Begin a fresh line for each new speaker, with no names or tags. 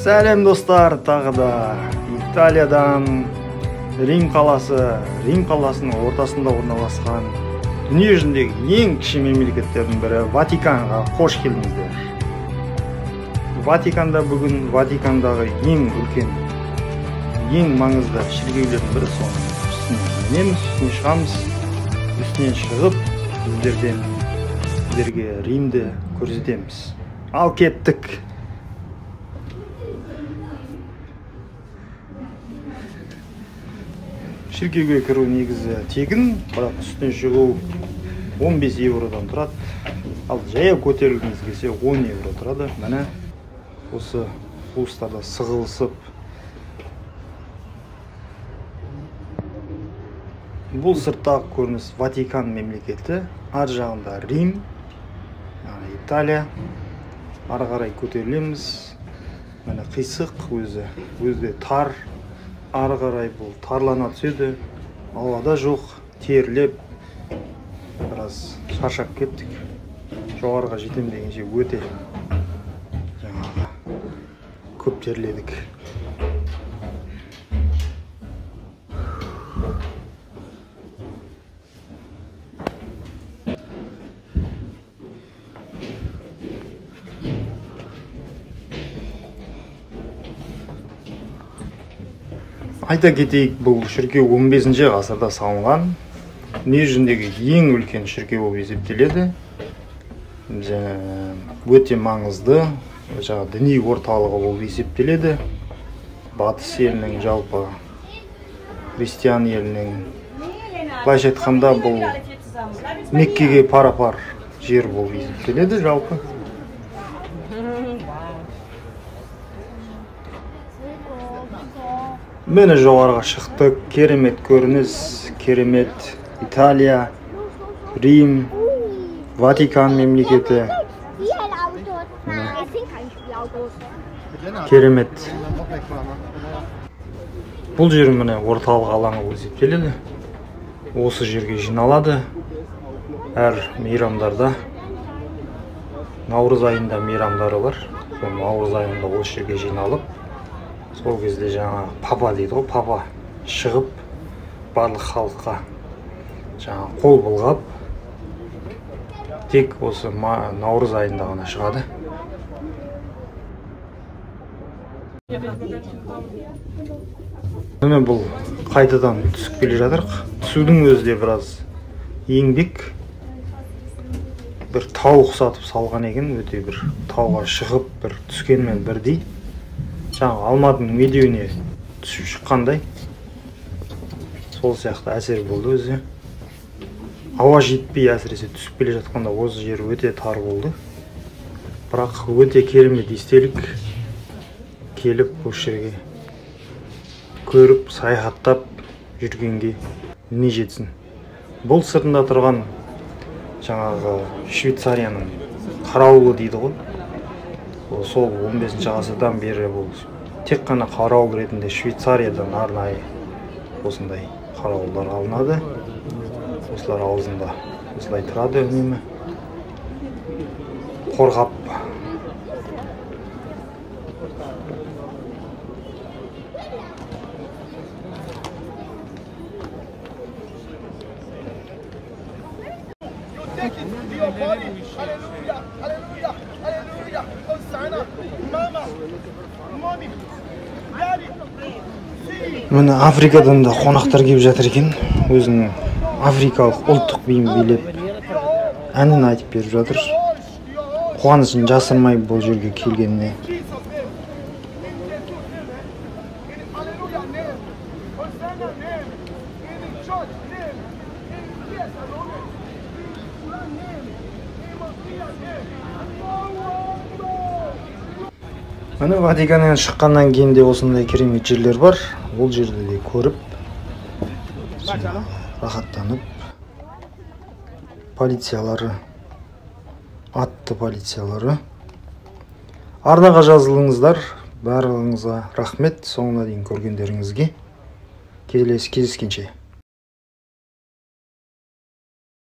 Сәлем достар, тағы да Италиядан Рим қаласы, Рим қаласының ортасында орналасқан дүние жүзіндегі ең кіші мемлекеттердің бірі Ватиканға қош келдіңіздер. Ватиканда бүгін Ватикандағы ең үлкен, ең маңызды шіркеулердің бірі, соның үстіне мінеміз, үстіне шығамыз, үстінен шығып сіздерге Римді көрсетеміз. Ал кеттік. Шіркеуге кіру негізі тегін, бірақ үстіне шығу 15 евродан тұрады. Ал жаяу көтерілгіңіз келсе 10 евро тұрады. Міне осы қуыстарда сығылысып. Бұл сырттағы көрініс Ватикан мемлекеті, ар жағында Рим, яғни Италия. Ары қарай көтерілеміз. Міне қисық өзі, өзі де тар. Ары қарай бұл тарлана түседі. Ауада жоқ, терлеп, біраз шаршап кеттік. Жоғарыға жетем дегенше өте жаңағы көп терледік. Айта кетейік, бұл шіркеу 15 ғасырда салынған. Дүние жүзіндегі ең үлкен шіркеу болып есептеледі. Өте маңызды, жаңа діни орталығы болып есептеледі. Батыс елінің, жалпы христиан елінің, былайша айтқанда, бұл Меккеге пара-пар жер болып есептеледі жалпы. Міне жоғарыға шықтық, керемет көрініс, керемет Италия, Рим, Ватикан мемлекеті. Керемет. Бұл жер міне орталық алаңы болып есептеледі. Осы жерге жиналады әр мейрамдарда. Наурыз айында мейрамдары бар. Сол наурыз айында осы жерге жиналып, сол кезде жаңа папа дейді ғой, папа шығып барлық халыққа жаңа қол бұлғап, тек осы наурыз айында ғана шығады. Міне бұл қайтадан түсіп келе жатырық. Түсудің өзі де біраз еңбек. Бір тау ұқсатып салған екен, өте бір тауға шығып бір түскенмен бірдей. Жаңа Алматының медеуіне түсіп шыққандай, сол сияқты әсер болды өзі. Ауа жетпей әсіресе түсіп келе жатқанда осы жер өте тар болды. Бірақ өте керемет естелік, келіп осы жерге көріп, саяхаттап жүргенге не жетсін. Бұл сыртында тұрған жаңағы Швейцарияның қарауылы дейді ғой. Сол 15 ғасырдан бері бұл тек қана қарауыл ретінде Швейцариядан арнайы осындай қарауылдар алынады. Осылар аузында осылай тұрады үнемі қорғап. Міне Африкадан да қонақтар келіп жатыр екен. Өзінің африкалық ұлттық биін билеп, әнін айтып беріп жатыр. Қуанышын жасырмай бұл жерге келгеніне. Міне Ватиканнан шыққаннан кейін де осындай керемет жерлер бар. Ол жерді де көріп, рахаттанып, полициялары, атты полициялары. Арнаға жазылыңыздар. Барлығыңызға рахмет, соңына дейін көргендеріңізге. Келесі кездескенше.